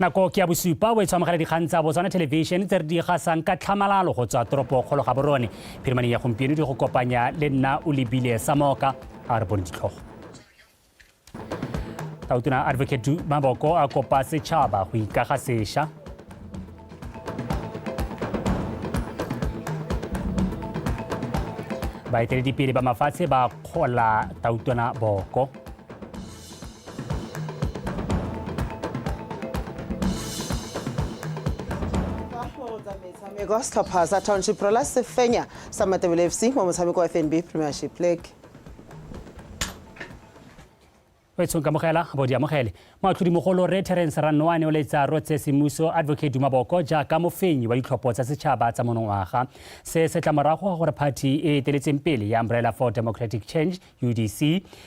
Nako ke ya bosupa o e tshwamogela dikgang tsa Botswana Television tse re di gasang ka tlhamalalo go tswa toropo kgolo ga borone. Phirimaneng ya gompieno di go kopanya le nna o lebile Samoka a re bone ditlhogo. Tautona Advocate Maboko a kopa setšhaba go ikaga sesha. Baeteledipele ba mafatshe ba kgola Tautona Boko. Metshameko setlhopha sa Township Rollers se fenya sa Matebele FC mo motshameko wa FNB Premiership League. Wetshong kamogela bo di amogele. Moatlhodimogolo Rre Terence Rannoane o letsa rotse semmuso Advocate Duma Boko jaaka mofenyi wa ditlhopho tsa setšhaba tsa monongwaga. Se se tla morago ga gore phathi e eteletseng pele ya Umbrella for Democratic Change UDC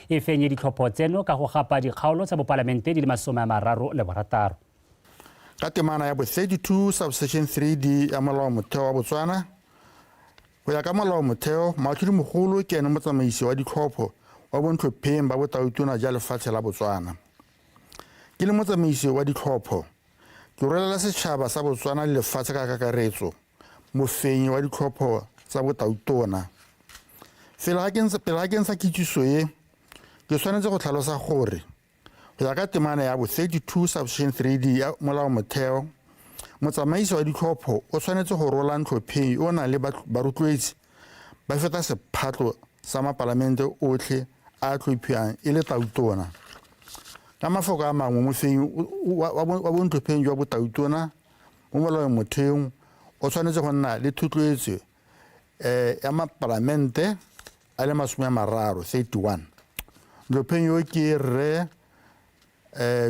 e fenye ditlhopho tseno ka go gapa dikgaolo tsa bopalamente di le 36. Ka temana ya bo 32 subsection 3D ya Molao Motheo wa Botswana, go ya ka Molao Motheo, Moatlhodi Mogolo ke ene motsamaisi wa ditlhopho wa bontlhopheng ba botautona ja lefatshe la Botswana. Ke le motsamaisi wa ditlhopho, ke rolela setšhaba sa Botswana le lefatshe ka kakaretso mofenyi wa ditlhopho tsa botautona. Pele ga ke ntsha kitsiso e, ke tshwanetse go tlhalosa gore go ya ka temana ya bo 32 subsection 3D ya Molao Motheo, motsamaisi wa ditlhopho o tshwanetse go rola ntlhopheng yo o nang le barotloetsi ba feta sephatlo sa mapalamente otlhe a a tlhophiwang e le tautona. Ka mafoko a mangwe, mofenyi wa bontlhopheng jwa botautona mo molaong motheong o tshwanetse go nna le thotloetso ya mapalamente a le 30, 31. Ntlhopheng yo ke Rre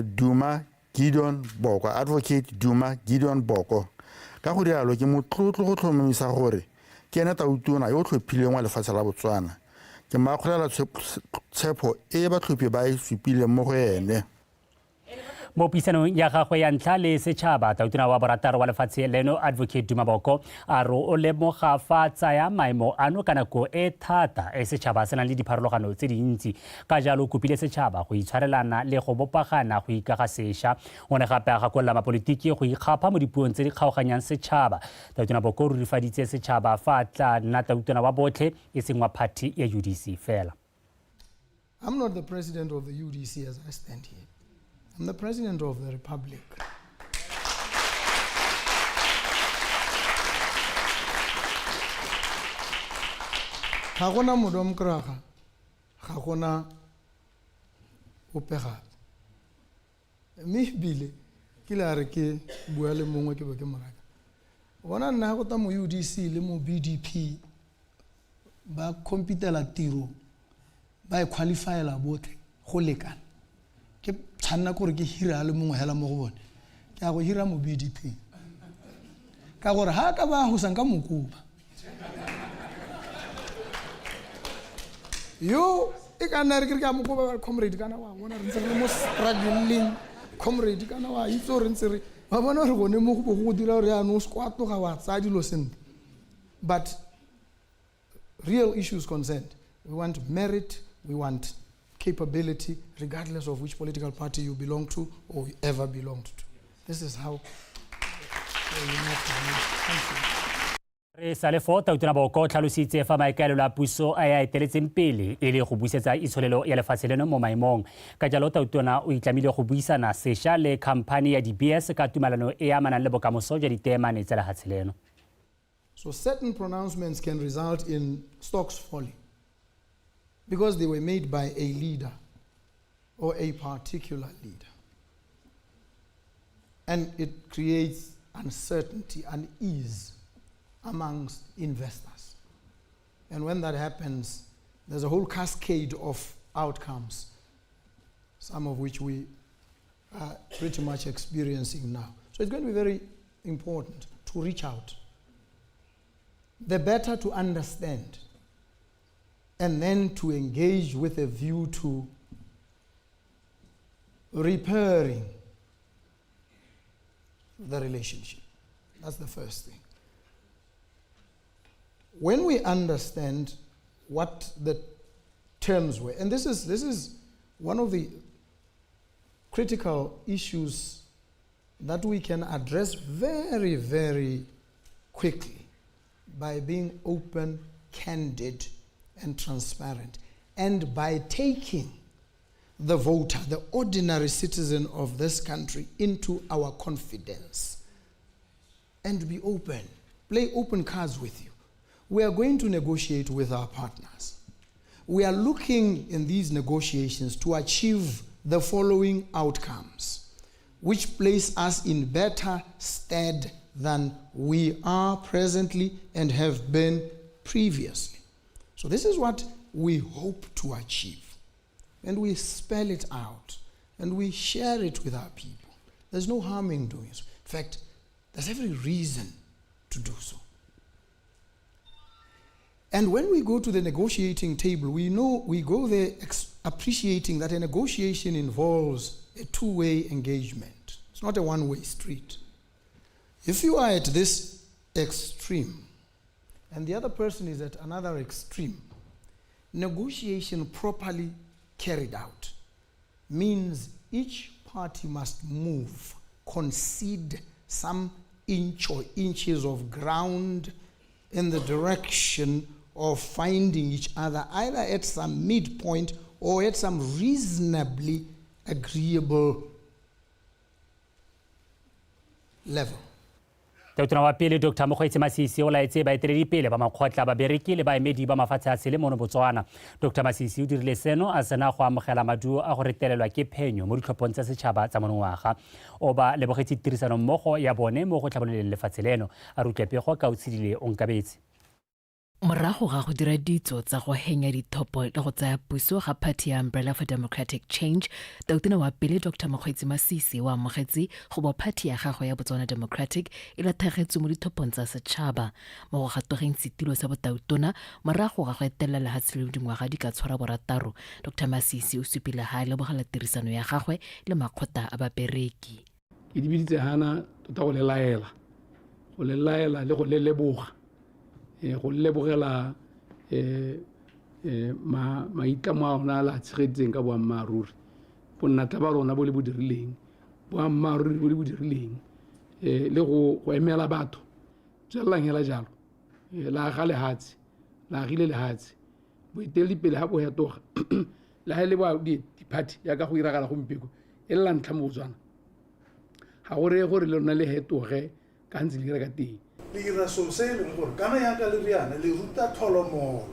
Duma Gideon Boko, Advocate Duma Gideon Boko. Ka go rialo ke motlotlo go tlhomamisa gore ke ene tautona yo o tlhophilweng wa lefatshe la Botswana. Ke mo akgolela tshepho e batlhophi ba e supileng mo go ene. Mo puisanong ya gagwe ya ntlha le setšhaba, tautona wa borataro wa lefatshe leno Advocate Duma Boko a re o lemoga fa tsaya maemo ano ka nako e thata e setšhaba se nang le dipharologano tse dintsi. Ka jalo o kopile setšhaba go itshwarelana le go bopagana go ikaga sešwa. O ne gape a gakolola mapolitiki go ikgapha mo dipuong tse di kgaoganyang setšhaba. Tautona Boko o rurifaditse setšhaba fa a tla nna tautona wa botlhe e seng wa phathi ya UDC fela. I'm not the president of the UDC as I stand here. I'm the president of the Republic. Ga gona modomkraga, ga gona ope gape. Mme ebile ke ile a re ke bua le mongwe ke be ke mo raka. Bona nna go ta mo UDC le mo BDP ba competela tiro ba e qualifyela botlhe go lekana ke tshwanela gore ke hira a le mongwe hela mo go bone ke a go hira mo BDP ka gore ha ka ba hosang ka mokoba yo e ka nna re ke re ke a mokoba comrade kana wa bona re ntse re le mo struggling comrade kana wa itse gore ntse re wa bona gore gone mo go go dira gore yaanong o se kwa tloga wa tsaya dilo sentle. But real issues concerned, we want merit, we want capability, regardless of which political party you belong to or ever belonged to. This is how we unite the nation. Thank you. Re sa le fo Tautona Boko o tlhalositse fa maikaelelo a puso a ya eteletseng pele e le go busetsa itsholelo ya lefatshe leno mo maemong. Ka jalo Tautona o itlamile go buisana sesha le khamphani ya De Beers ka tumalano e amanang le bokamoso jwa diteemane tsa lehatshe leno. So certain pronouncements can result in stocks falling because they were made by a leader or a particular leader. And it creates uncertainty, unease amongst investors. And when that happens, there's a whole cascade of outcomes, some of which we are pretty much experiencing now. So it's going to be very important to reach out. The better to understand and then to engage with a view to repairing the relationship. That's the first thing. When we understand what the terms were, and this is one of the critical issues that we can address very, very quickly by being open, candid, and transparent, and by taking the voter, the ordinary citizen of this country, into our confidence and be open. Play open cards with you. We are going to negotiate with our partners. We are looking in these negotiations to achieve the following outcomes, which place us in better stead than we are presently and have been previously. So this is what we hope to achieve. And we spell it out and we share it with our people. There's no harm in doing so. In fact, there's every reason to do so. And when we go to the negotiating table, we know we go there appreciating that a negotiation involves a two-way engagement. It's not a one-way street. If you are at this extreme and the other person is at another extreme, negotiation properly carried out means each party must move, concede some inch or inches of ground in the direction of finding each other, either at some midpoint or at some reasonably agreeable level. Tautona wa pele Dr Mokgweetsi Masisi o laetse baeteledipele ba makgotla babereki le baemedi ba mafatshe a sele mono Botswana. Dr Masisi o dirile seno a sena go amogela maduo a go retelelwa ke phenyo mo ditlhophong tsa setšhaba tsa monongwaga. O ba lebogetse tirisanommogo ya bone mo go tlhabololeng lefatshe leno. A re utlwe pego ka o tshedile o nkabetse. Morago ga go dira ditso tsa go henya dithopo le go tsaya puso ga party ya Umbrella for Democratic Change, Tautona wa pele Dr Mokgweetsi Masisi o amogetse go bo party ya gagwe ya Botswana Democratic e latlhegetswe mo dithopong tsa setšhaba. Mo go gatogeng setilo sa botautona morago ga go etelela lehatshe le dingwaga di ka tshwara borataro, Dr Masisi o supile ha a lebogela tirisano ya gagwe le makgotla a babereki. Ke di biditse hana tota go le laela, go le laela le go le leboga. Go lebogela maitlamo a rona a le a tshegetseng ka boammaaruri, bonnatla ba rona bo le bo dirileng, boammaaruri bo le bo dirileng, le go emela batho. Tswelelang hela jalo, la aga lehatshe, la agile lehatshe. Boeteledipele ha bo hetoga, le ha e le ba di-party jaaka go iragala gompieno, e le la ntlha mo Botswana. Ga go reye gore le lona le hetoge ka ntse le dira ka teng. Le dira selo se e leng gore kana yaka le riana le ruta tholomolo.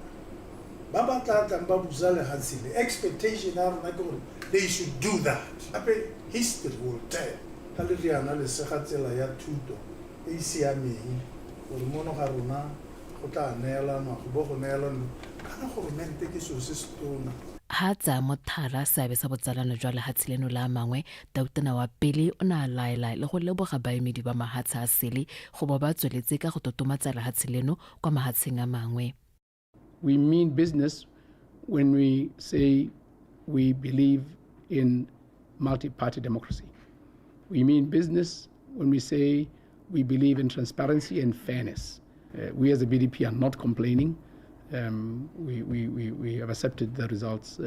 Ba ba tla tlang ba busa lehatshe le, expectation ya rona ke gore they should do that. Gape history will tell. Ga le riana le sega tsela ya thuto e e siameng gore mono ga rona go tla neelanwa, go bo go neelanwa. Kana goromente ke selo se se tona. Ha tsaya mothala seabe sa botsalano jwa lehatshe leno la mangwe, Tautona wa pele o ne a laela le go leboga baemedi ba mahatshe a sele go bo ba tsweletse ka go totomatsa lehatshe leno kwa mahatsheng a mangwe. We mean business when we say we believe in multi-party democracy. We mean business when we say we believe in transparency and fairness. We as a BDP are not complaining. We have accepted the results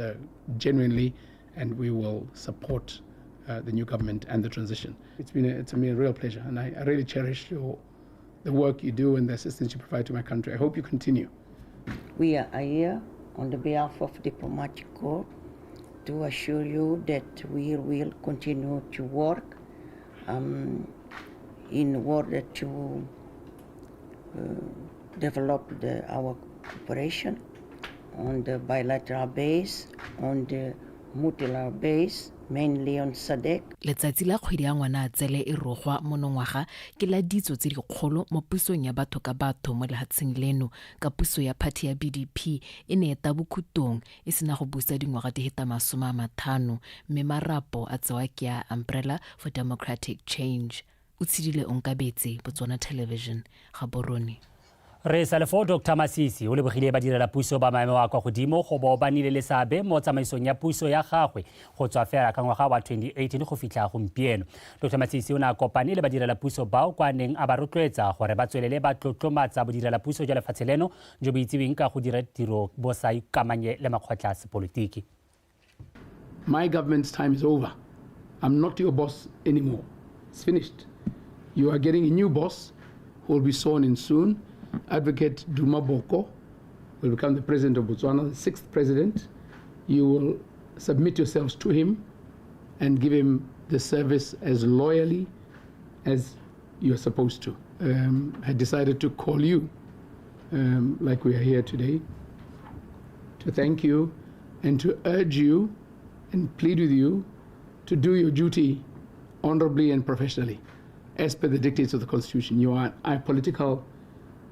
genuinely, and we will support the new government and the transition. It's been a real pleasure, and I really cherish the work you do and the assistance you provide to my country. I hope you continue. We are here on the behalf of Diplomatic Corps to assure you that we will continue to work in order to develop our cooperation on the bilateral base, on the multilateral base, mainly on SADC. Letsatsi la kgwedi ya ngwana a tsele e rogwa monongwaga ke la ditso tse dikgolo mo pusong ya batho ka batho mo lehatsheng leno, ka puso ya party ya BDP e ne e ta bokhutong e sena go busa dingwaga di heta 50, mme marapo a tsewa ke ya Umbrella for Democratic Change. O tshedile Onkabetse, Botswana Television, Gaborone. Re sa le foo Dr Masisi o lebogile badirela puso ba maemo a kwa godimo go bo ba nnile le seabe mo tsamaisong ya puso ya gagwe go tswa fela ka ngwaga wa 2018 go fitlha gompieno. Dr Masisi o ne a kopane le badirela puso bao kwa neng a ba rotloetsa gore ba tswelele ba tlotlomatsa bodirela puso jwa lefatshe leno jo bo itseweng ka go dira tiro bo sa ikamanye le makgotla a sepolotiki. My government's time is over. I'm not your boss anymore. It's finished. You are getting a new boss who will be sworn in soon. Advocate Duma Boko will become the president of Botswana, the sixth president. You will submit yourselves to him and give him the service as loyally as you're supposed to. I decided to call you, like we are here today, to thank you and to urge you and plead with you to do your duty honorably and professionally, as per the dictates of the Constitution. You are a political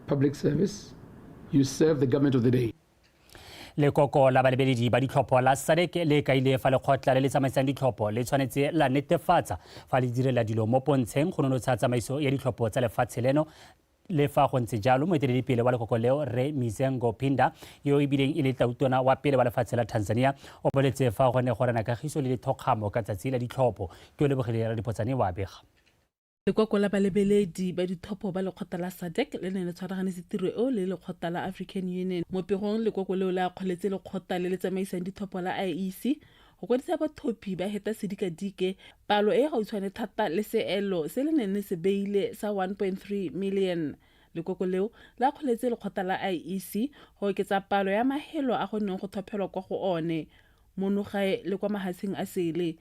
public service. You serve the government of the day. Lekoko la balebeledi ba ditlhopho la SADC le kaile fa lekgotla le le tsamaisang ditlhopho le tshwanetse la netefatsa fa le direla dilo mo pontsheng go nonotsha tsamaiso ya ditlhopho tsa lefatshe leno. Le fa go ntse jalo, moeteledipele wa lekoko leo, Re Mizengo Pinda, yo e bileng e le tautona wa pele wa lefatshe la Tanzania, o boletse fa go ne go rena kagiso le lethokgamo ka tsatsi la ditlhopho. Ke o lebogile Radipotsane wa bega. Lekoko la balebeledi ba dithopo ba lekgotla la SADC le ne le tshwaraganetse tiro eo le lekgotla la African Union. Mo pegong, lekoko leo le akgoletse lekgotla le le tsamaisang dithopo la IEC go kwadisa bathophi ba heta sedikadike, palo e gautshwane thata le seelo se le neng le se beile sa 1.3 million. Lekoko leo le akgoletse lekgotla la IEC go oketsa palo ya mahelo a go neng go thophelwa kwa go one mono gae le kwa mahatsheng a sele.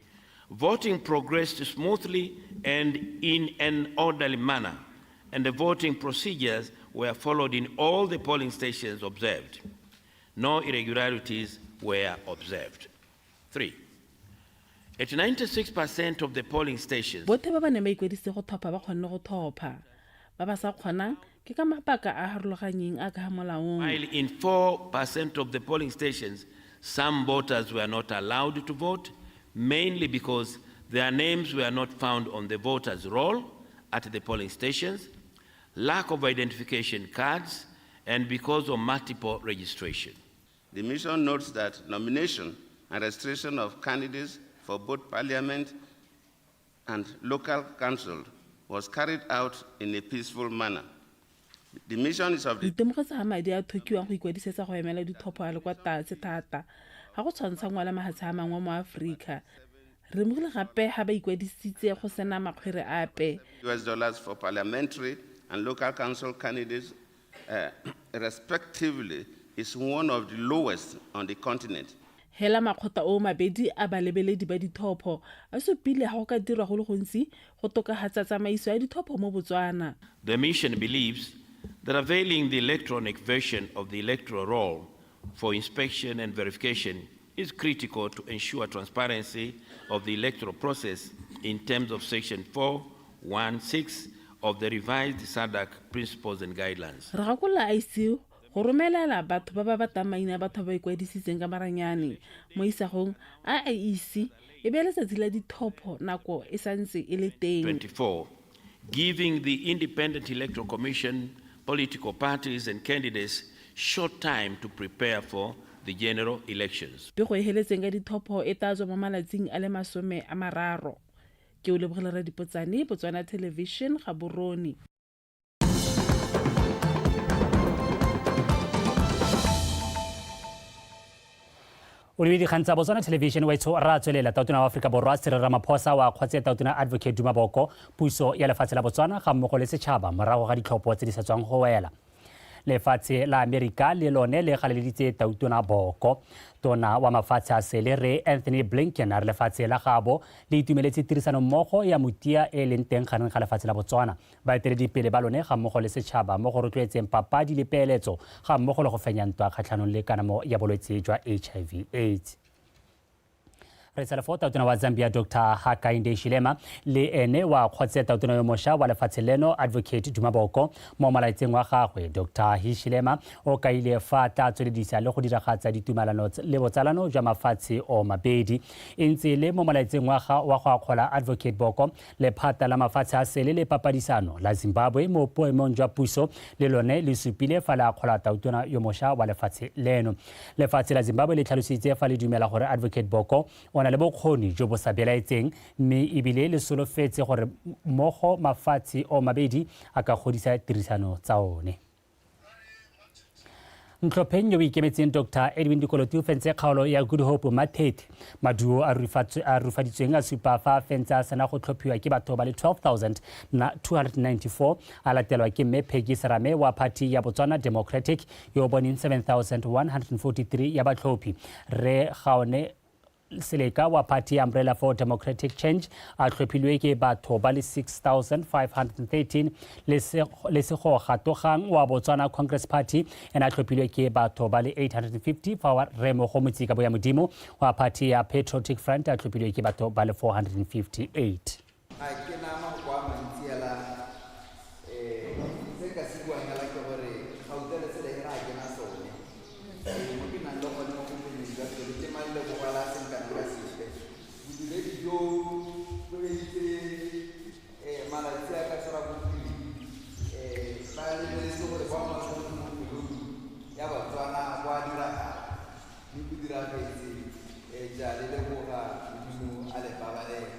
Voting progressed smoothly and in an orderly manner, and the voting procedures were followed in all the polling stations observed. No irregularities were observed. 3. At 96% of the polling stations, Bothe ba ba neng ba ikwadisitse go thopha ba kgonne go thopha. Ba ba sa kgonang ke ka mabaka a harologanyeng a ka molaong. while in 4% of the polling stations, some voters were not allowed to vote, mainly because their names were not found on the voters' roll at the polling stations, lack of identification cards, and because of multiple registration. The mission notes that nomination and registration of candidates for both parliament and local council was carried out in a peaceful manner. The mission is of the Itemogetse ga madi a thokiwang go ikwadisetsa go emela ditlhopho a le kwa tlase thata ga go tshwantshangwa le mahatshe a mangwe mo Aforika. Re lemogile gape ga ba ikwadisitse go sena makgwere ape. US dollars for parliamentary and local council candidates, respectively, is one of the lowest on the continent. Hela makgotla o mabedi a balebeledi ba dithopho a supile ga go ka dirwa go le gontsi go tokafatsa tsamaiso ya dithopho mo Botswana. The mission believes that availing the electronic version of the electoral roll for inspection and verification is critical to ensure transparency of the electoral process in terms of Section 416 of the revised SADC Principles and Guidelines. Re gakolola IEC go romelela batho ba ba batlang maina a batho ba ba ikwadisitseng ka maranyane. Mo isagong, a IEC e bee letsatsi la dithopho nako e santse e le teng. 24, giving the Independent Electoral Commission, political parties and candidates short time to prepare for the general elections. Pego e heletseng ka dithopho e tla tswa mo malatsing a le 30. Ke o lebogile Radipotsane, Botswana Television, Gaborone. O lebile dikgang tsa Botswana Television wetsho, ra tswelela. Tautona wa Aforika Borwa Cyril Ramaphosa wa kgotse tautona Advocate Duma Boko, puso ya lefatshe la Botswana ga mmogo le setšhaba morago ga ditlhopho tse di sa tswang go wela. Lefatshe la Amerika le lone le galeleditse tautona Boko. Tona wa mafatshe a sele Re Anthony Blinken a re lefatshe la gabo le itumeletse tirisanommogo ya motia e leng teng gareng ga lefatshe la Botswana, baeteledipele ba lone ga mmogo le setšhaba mo go rotloetseng papadi le peeletso ga mmogo le go fenya ntwa kgatlhanong le kanamo ya bolwetse jwa HIV AIDS. Re tsale fo, tautona wa Zambia Dr Hakainde Hichilema le ene wa kgotse tautona yo mošwa wa lefatshe leno Advocate Duma Boko. Mo molaetseng wa gagwe, Dr Hichilema o kaile fa tla tsweledisa le go diragatsa ditumelano le botsalano jwa mafatshe o mabedi. E ntse le mo molaetseng wa go akgola Advocate Boko, lephata la mafatshe a sele le papadisano la Zimbabwe mo boemong jwa puso le lone le supile fa le akgola tautona yo mošwa wa lefatshe leno. Lefatshe la Zimbabwe le tlhalositse fa le dumela gore Advocate Boko o na le bokgoni jo bo sa belaetseng, mme ebile le solofetse gore mmogo mafatshe o mabedi a ka godisa tirisano tsa one. Ntlhopheng yo o ikemetseng Dr Edwin Dikoloti o fentse kgaolo ya Good Hope Mathethe. Maduo a rurifaditsweng a supa fa a fentse a sena go tlhophiwa ke batho ba le 12,294, a latelwa ke Mme Peggy Serame wa phathi ya Botswana Democratic yo o boneng 7,143 ya batlhophi. Rre Gaone Seleka wa phathi ya Umbrella for Democratic Change a tlhophilwe ke batho ba le 6,513, le Segoga Togang wa Botswana Congress Party ene a tlhophilwe ke batho ba le 850, fa wa Rre Mogomotsi Kabo ya Modimo wa phathi ya Patriotic Front a tlhophilwe ke batho ba le 458. Ga ke na mafoko a mantsi hela se nka se buang hela ke gore gauta le selehera ga ke na sone. Mo ke nang le gone mo bophelong jwa pelo ke malebogo a seng kana ka sepe. Bodiredi jo bo editse malatsi a ka tshwara bophiri ba lebeletse gore boammaaruri mo pelong ya Batswana bo a diragala mme bo diragetse ja le leboga Modimo a le babalela.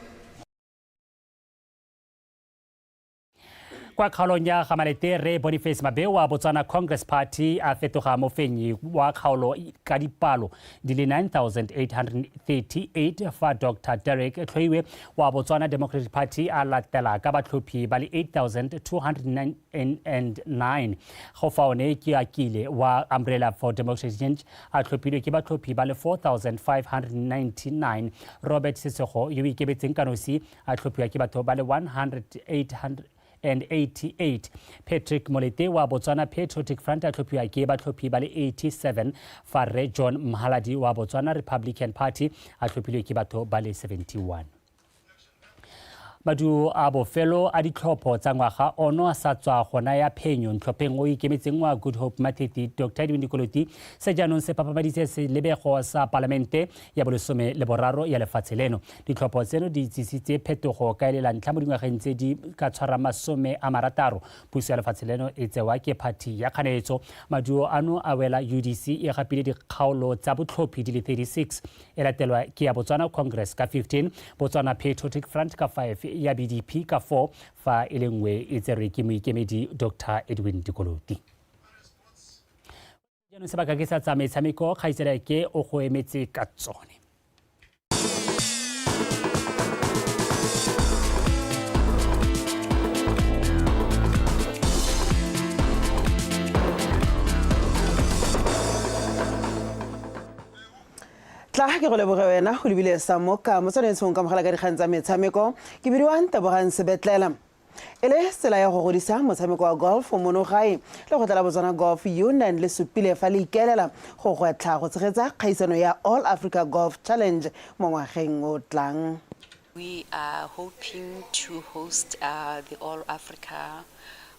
Kwa kgaolong ya Gamalete, Rre Boniface Mabeo wa Botswana Congress Party a fetoga mofenyi wa kgaolo ka dipalo di le 9838, fa Dr Derek Tlhoiwe wa Botswana Democratic Party a latela ka batlhophi ba le 8209. Go fa one ke Akile wa Umbrella for Democratic Change a tlhophilwe ke batlhophi ba le 4599. Robert Sesego yo o ikemetseng ka nosi a tlhophiwa ke batho ba le 188. Patrick Molete wa Botswana Patriotic Front a tlhophiwa ke batlhophi ba le 87, fa Rre John Mhaladi wa Botswana Republican Party a tlhophilwe ke batho ba le 71. Maduo a bofelo a ditlhopho tsa ngwaga ono a sa tswa go naya phenyo ntlhopheng o ikemetseng wa Good Hope Matete Dr Edwin Dikoloti se jaanong se papamaditse selebego sa palamente ya bolesome le boraro ya lefatshe leno. Ditlhopho tseno di tsisitse phetogo ka e le la ntlha mo dingwageng tse di ka tshwarang 60 puso ya lefatshe leno e tsewa ke phathi ya kganetso. Maduo ano a wela UDC e gapile dikgaolo tsa botlhophi di le 36, e latelwa ke ya Botswana Congress ka 15, Botswana Patriotic Front ka 5, ya BDP ka 4, fa e le nngwe e tserwe ke moikemedi Dr Edwin Dikoloti. Jaanong sebaka ke sa tsa metshameko, kgaitsedi ke o go emetse ka tsone. Tla ke go leboge wena o lebile sa moka mo tshwanetsong ka mogala ka dikgang tsa metshameko. Ke bidiwang Tebogang Sebetlela. E le tsela ya go godisa motshameko wa golf mono gae, lekgotla la Botswana Golf Union le supile fa le ikaelela go gwetlha go tshegetsa kgaisano ya All Africa Golf Challenge mo ngwageng o tlang. We are hoping to host the All Africa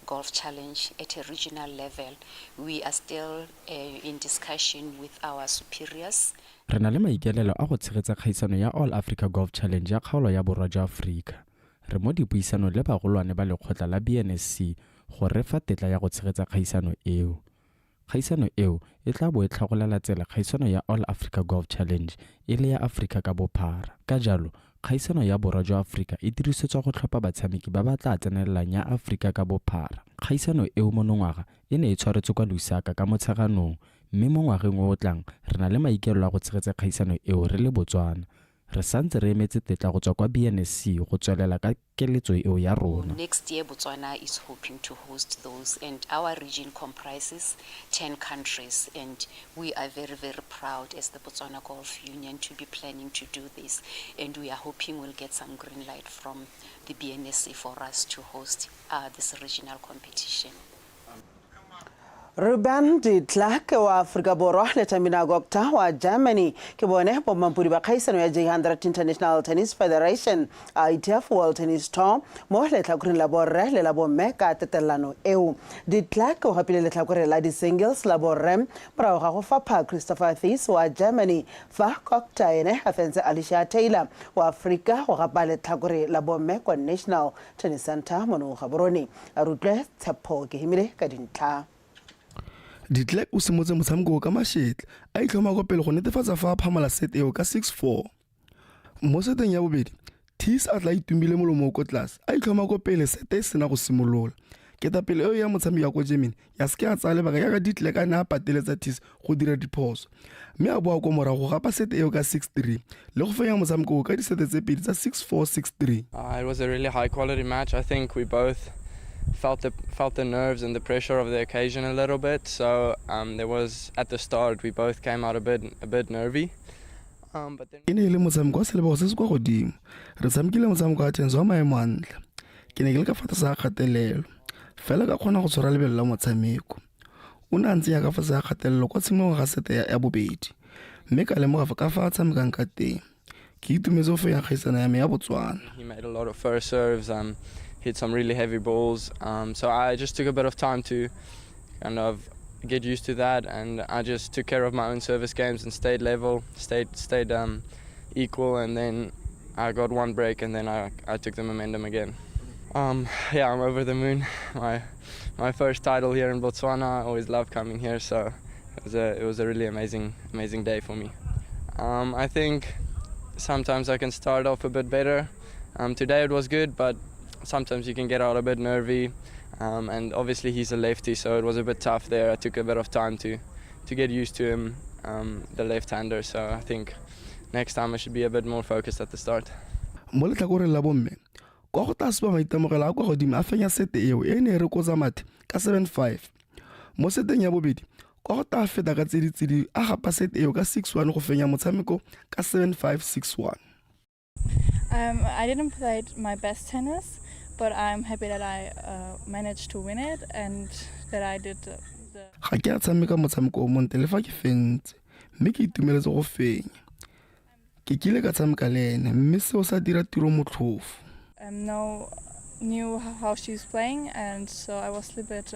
Golf Challenge at a regional level. We are still in discussion with our superiors. Re na le maikaelelo a go tshegetsa kgaisano ya All Africa Golf Challenge ya kgaolo ya Borwa jwa Aforika. Re mo dipuisanong le bagolwane ba lekgotla la BNSC go re fa tetla ya go tshegetsa kgaisano eo. Kgaisano eo e tla bo e tlhagolela tsela kgaisano ya All Africa Golf Challenge e le ya Aforika ka bophara. Ka jalo, kgaisano ya Borwa jwa Aforika e dirisetswa go tlhopha batshameki ba ba tla tsenelelang ya Aforika ka bophara. Kgaisano eo monongwaga e ne e tshwaretswe kwa Lusaka ka Motsheganong mme mo ngwageng o o tlang re na le maikaelelo a go tshegetsa kgaisano eo re le Botswana. Re santse re emetse tetla go tswa kwa BNSC go tswelela ka keletso eo ya rona. Next year Botswana is hoping to host those and our region comprises 10 countries and we are very very proud as the Botswana Golf Union to be planning to do this and we are hoping we'll get some green light from the BNSC for us to host this regional competition. Ruben de Klerk wa Afrika Borwa le Tamina Gokta wa Germany ke bone bommampodi ba kgaisano ya J100 International Tennis Federation ITF World Tennis Tour mo letlhakoreng la borre le la bomme ka tatelano eo. De Klerk o gapile letlhakore la di-singles la borre morago ga go fapha Christopher Thies wa Germany, fa Gokta ene a fentse Alicia Taylor wa Afrika go gapa letlhakore la bomme kwa National Tennis Center mono Gaborone. A rutlwe Tshepo Kehimile ka dintlha. De Klerk o simotse motshameko ka mashetla, a itlhoma kwa pele go netefatsa fa a phamola set eo ka 6-4. Mo seteng ya bobedi, Thies a tla itumile molomo o ko tlase, a itlhoma ko pele sete e sena go simolola. Ketapele eo ya motshameki wa ko Germany ya seke ya tsaya lebaka jaaka De Klerk a ne a pateletsa Thys go dira diphoso mme a boa kwa morago go gapa sete eo ka 6-3 le go fenya motshameko oo ka disete tse pedi tsa 6-4, 6-3. It was a really high quality match. I think we both felt the felt the nerves and the pressure of the occasion a little bit. So there was at the start we both came out a bit a bit nervy. But then E ne e le motshameko wa selebego se se kwa godimo. Re tshamekile motshameko wa tennis wa maemo a ntlha. Ke ne ke le ka fa tlase ga kgatelelo, fela ka kgona go tshwara lebelo la motshameko. O ne a ntsenya ka fa tlase ga kgatelelo kwa tshimologong ga sete ya bobedi, mme ka lemoga ka fa a tshamekang ka teng. Ke itumetse go fenya kgaisano ya me ya Botswana. He made a lot of first serves, hit some really heavy balls. So I just took a bit of time to kind of get used to that, and I just took care of my own service games and stayed level, stayed equal, and then I got one break, and then I took the momentum again. Yeah, I'm over the moon. My first title here in Botswana. I always love coming here, so it was a really amazing day for me. I think sometimes I can start off a bit better. Today it was good, but sometimes you can get out a bit nervy. And obviously he's a lefty, so it was a bit tough there. I took a bit of time to get used to him, the left-hander. So I think next time I should be a bit more focused at the start. Mo letlhakoreng la bomme, kwa go tla supa maitemogelo a kwa godimo a fenya sete eo e ne e re kotsa mathe ka 7-5. Mo seteng ya bobedi, kwa go tla feta ka tse di a gapa sete eo ka 6-1 go fenya motshameko ka 7-5, 6-1. I didn't play my best tennis, but I'm happy that I managed to win it and that I did the Ga ke a tshameka motshameko o montle le fa ke fentse, mme ke itumeletse go fenya. Ke kile ka tshameka le ene mme seo sa dira tiro motlhofo. Know knew how she's playing, and so I was a little bit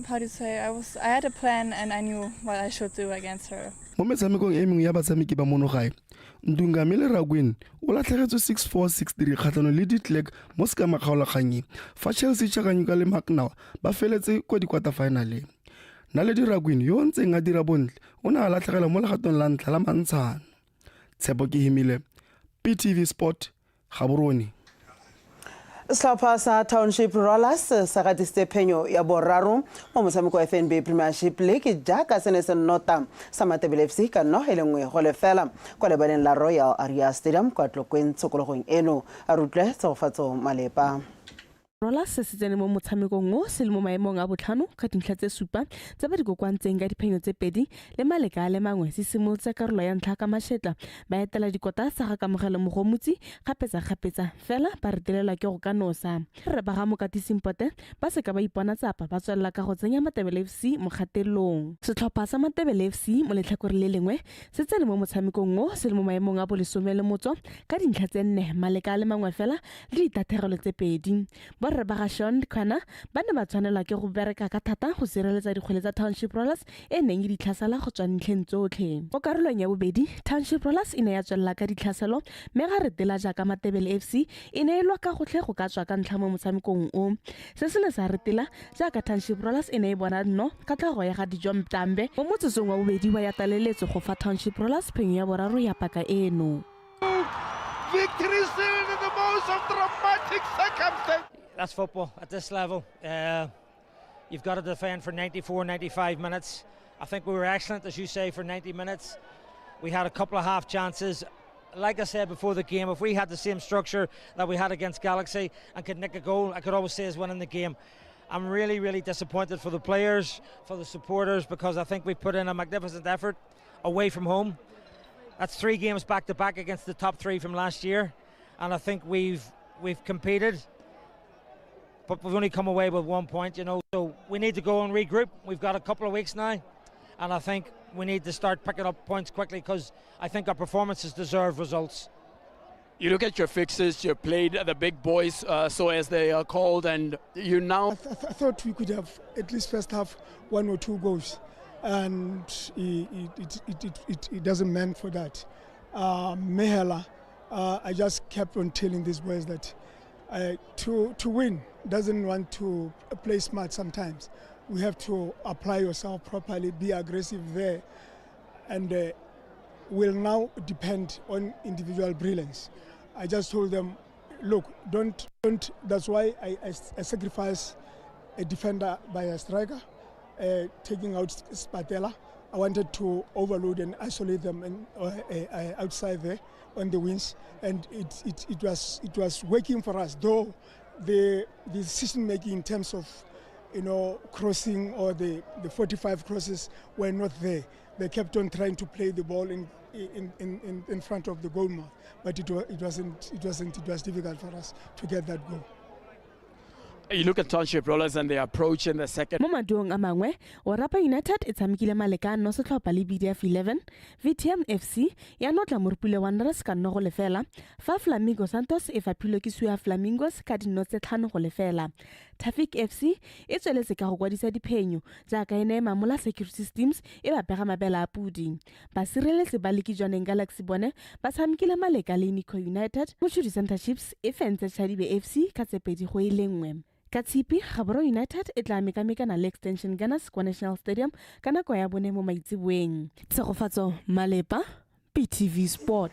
how do you say, I had a plan and I knew what I should do against her. Mo metshamekong e mengwe ya batshameki ba mono gae, Ndungamele Rakwena o latlhegetswe 6-4, 6-3 kgatlhanong le De Klerk mo sekamakgaolakgannyeng, fa Chelsea Chakanyuka le Macnawa ba feletse kwa dikwatafaenaleng. Naledi Rakwena yo o ntseng a dira bontle o ne a latlhegelwa mo legatong la ntlha la mantshano. Tshepo Kehimile, PTV Sport, Gaborone. Setlhopha sa Township Rollers sa gatisitse phenyo ya boraro mo motshameko wa FNB Premiership League jaaka se ne se nota sa Matebele FC ka 0-1 kwa lebaleng la Royal Aria Stadium kwa Tlokweng tshokologong eno. A rutlwe Tshegofatso Malepa. Rollers se se tsene mo motshamekong o se le mo maemong a botlhano ka dintlha tse supa tse ba di kokoantseng ka diphenyo tse pedi le maleka a le mangwe. Se simolotse karolo ya ntlha ka mašetla, ba etela dikota tsa ga Kamogelo Mogomotsi kgapetsa-kgapetsa, fela ba retelelwa ke go ka nosa. Re ba ga mokatising-pote ba seka ba ipona tsapa, ba tswelela ka go tsenya Matebele FC mo kgatelelong. Setlhopha sa Matebele FC mo letlhakore le lengwe se tsene mo motshamekong o se le mo maemong a bolesome le motso ka dintlha tse nne, maleka a le mangwe fela le ditatlhegelo tse pedi. Borre ba ga Sean Kwana ba ne ba tshwanelwa ke go bereka ka thata go sireletsa dikgwele tsa Township Rollers e neng e di tlhasela go tswa ntlheng tsotlhe. Mo karolong ya bobedi, Township Rollers e ne ya tswelela ka ditlhaselo mme ga retela jaaka Matebele FC e ne e lwa ka gotlhe go ka tswa ka ntlha mo motshamekong o. Se se ne sa retela jaaka Township Rollers e ne e bona nno ka tlhago ya ga Dijo Mtambe mo motsotsong wa bobedi wa ya tlaleletso go fa Township Rollers phenyo ya boraro ya paka eno. Victory sealed in the most of dramatic circumstances. That's football at this level. You've got to defend for 94, 95 minutes. I think we were excellent, as you say, for 90 minutes. We had a couple of half chances. Like I said before the game, if we had the same structure that we had against Galaxy and could nick a goal, I could always say is winning the game. I'm really, really disappointed for the players, for the supporters, because I think we put in a magnificent effort away from home. That's three games back to back against the top three from last year, and I think we've competed, but we've only come away with 1 point. So we need to go and regroup. We've got a couple of weeks now, and I think we need to start picking up points quickly because I think our performances deserve results. You look at your fixes, you played the big boys, so as they are called, and you now. I thought we could have at least first half one or two goals, and it doesn't meant for that. Mehela, I just kept on telling these boys that to win doesn't want to play smart sometimes. We have to apply yourself properly, be aggressive there, and will now depend on individual brilliance. I just told them Look, don't. That's why I sacrifice a defender by a striker, taking out Spatella. I wanted to overload and isolate them and outside there on the wings, and it was working for us. Though the decision making in terms of crossing or the 45 crosses were not there. They kept on trying to play the ball in front of the goal mouth, but it was difficult for us to get that goal. You look at Township Rollers and their approach in the second. Mo maduong a mangwe, Orapa United e tshamekile maleka no setlhopha le BDF 11, VTM FC ya notla Morupule Wanderers ka 0-0, fa Flamingo Santos e faphilwe ke Sua Flamingos ka dino tse 5-0. Traffic FC e tsweletse ka go kwadisa diphenyo jaaka e ne e mamola Security Systems e ba pega mabela a pudi. Basireletsi ba Liki Jwaneng Galaxy bone ba tshamekile maleka le Nico United, Mochudi Center Chiefs e fentse Chadibe FC ka tse 2-1. Ka Tshipi, Gaborone United e tla mekamekana le Extension Gunners kwa National Stadium ka nako ya bone mo maitseboeng. Tshegofatso Malepa, BTV Sport.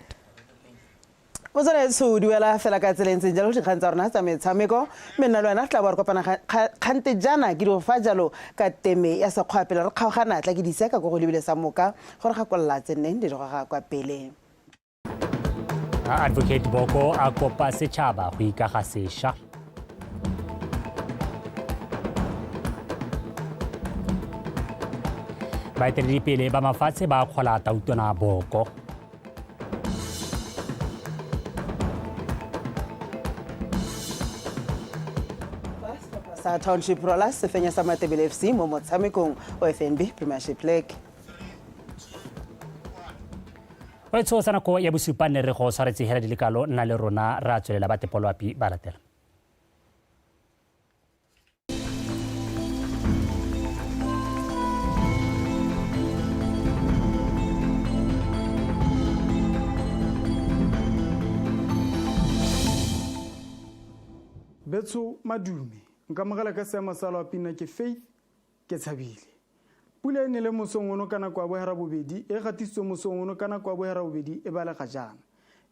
Motswanetsho duela fela ka tsela e ntseng jalo dikgang tsa rona tsa metshameko, mme nna le wena re tla bo re kopana kgante jaana ke di go fa jalo ka teme ya sekgwa pele re kgaogana tla ke di ka ko go lebile sa moka gore gakolola tse nneng di goga kwa pele. Advocate Boko a kopa setšhaba go ikaga sešwa. Baeteledipele ba mafatshe ba kgola Tautona Boko. Sa Township Rollers se fenya sa Matebele FC mo motshamekong o FNB Premiership League. Re tshosa nako ya bosupa nne re go tshwaretse hela dilekalo nna le rona ra tswelela ba tepoloapi ba latela. Betso madume nkamogela ka seemo sa loapi nna ke Faith ke tshabile. Pula e nele mosong ono ka nako ya boherabobedi e gatisitswe mosong ono ka nako ya boherabobedi e balega jaana.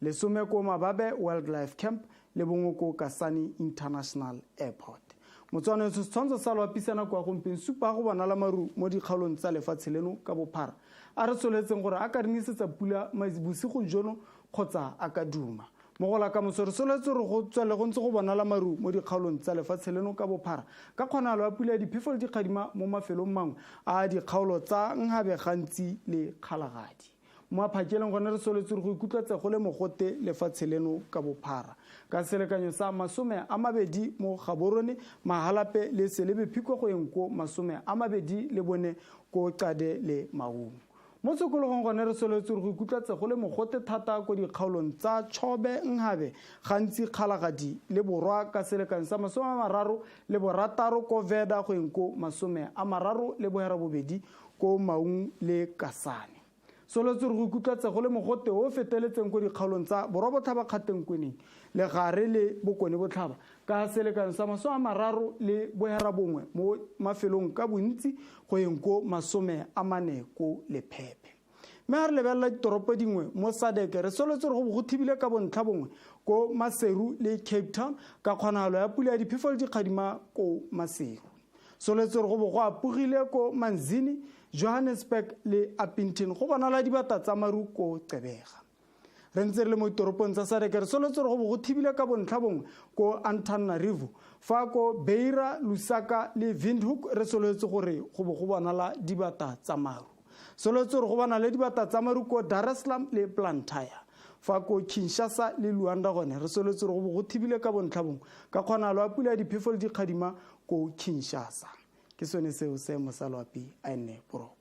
10 ko Mababe Wildlife Camp le 1 ko Kasane International Airport. Motswana setshwantsho sa loapi sa nako ya gompieno supa go bonala maru mo dikgaolong tsa lefatshe leno ka bophara. A re soletseng gore a ka re nisetsa pula bosigo jono kgotsa a ka duma. Mogola ka moso re soletse re go tswele go ntse go bonala maru mo dikgaolong tsa lefatshe leno ka bophara ka kgonagalo ya pula ya diphefo le dikgadima mo mafelong mangwe a dikgaolo tsa Nhabe gantsi le Kgalagadi. Mo phakeleng gone re soletse re go ikutlwatse go le mogote lefatshe leno ka bophara ka selekanyo sa 20 mo Gaborone, Mahalape le Selebi Phikwe go yeng ko 24 ko Qade le Maung. Mo tshokologong gone re soletse go ikutlwatse go le mogote thata ko dikgaolong tsa Chobe, Nhabe, gantsi Kgalagadi le Borwa ka selekanyo sa 36 ko Veda go yeng ko 38 ko Maung le Kasane. Soletse go ikutlwatse go le mogote o feteletseng ko dikgaolong tsa Borwa Botlhaba Kgateng Kweneng le Gare le Bokone Botlhaba ka selekanyo sa 39 mo mafelong ka bontsi go yeng ko 40 ko Lephephe. Mme ha re lebelela ditoropo dingwe mo SADC re soletse go bo go thibile ka bontlha bongwe ko Maseru le Cape Town ka kgonagalo ya pula ya diphefo le dikgadima ko Maseru. Soletse go bo go apogile ko Manzini, Johannesburg le Upington go bonala dibata tsa maru ko Gqeberha. Re ntse re le mo ditoropong tsa SADC re soletse go bo go thibile ka bontlha bongwe ko Antananarivo, fa ko Beira, Lusaka le Windhoek re soletse gore go bo go bonala dibata tsa maru. Soletse go bona le dibata tsa maru ko Dar es Salaam le Blantyre, fa ko Kinshasa le Luanda gone re soletse go bo go thibile ka bontlha bongwe ka kgonagalo ya pula ya diphefo le dikgadima ko Kinshasa. Ke sone seo seemo sa loapi a nne boroko.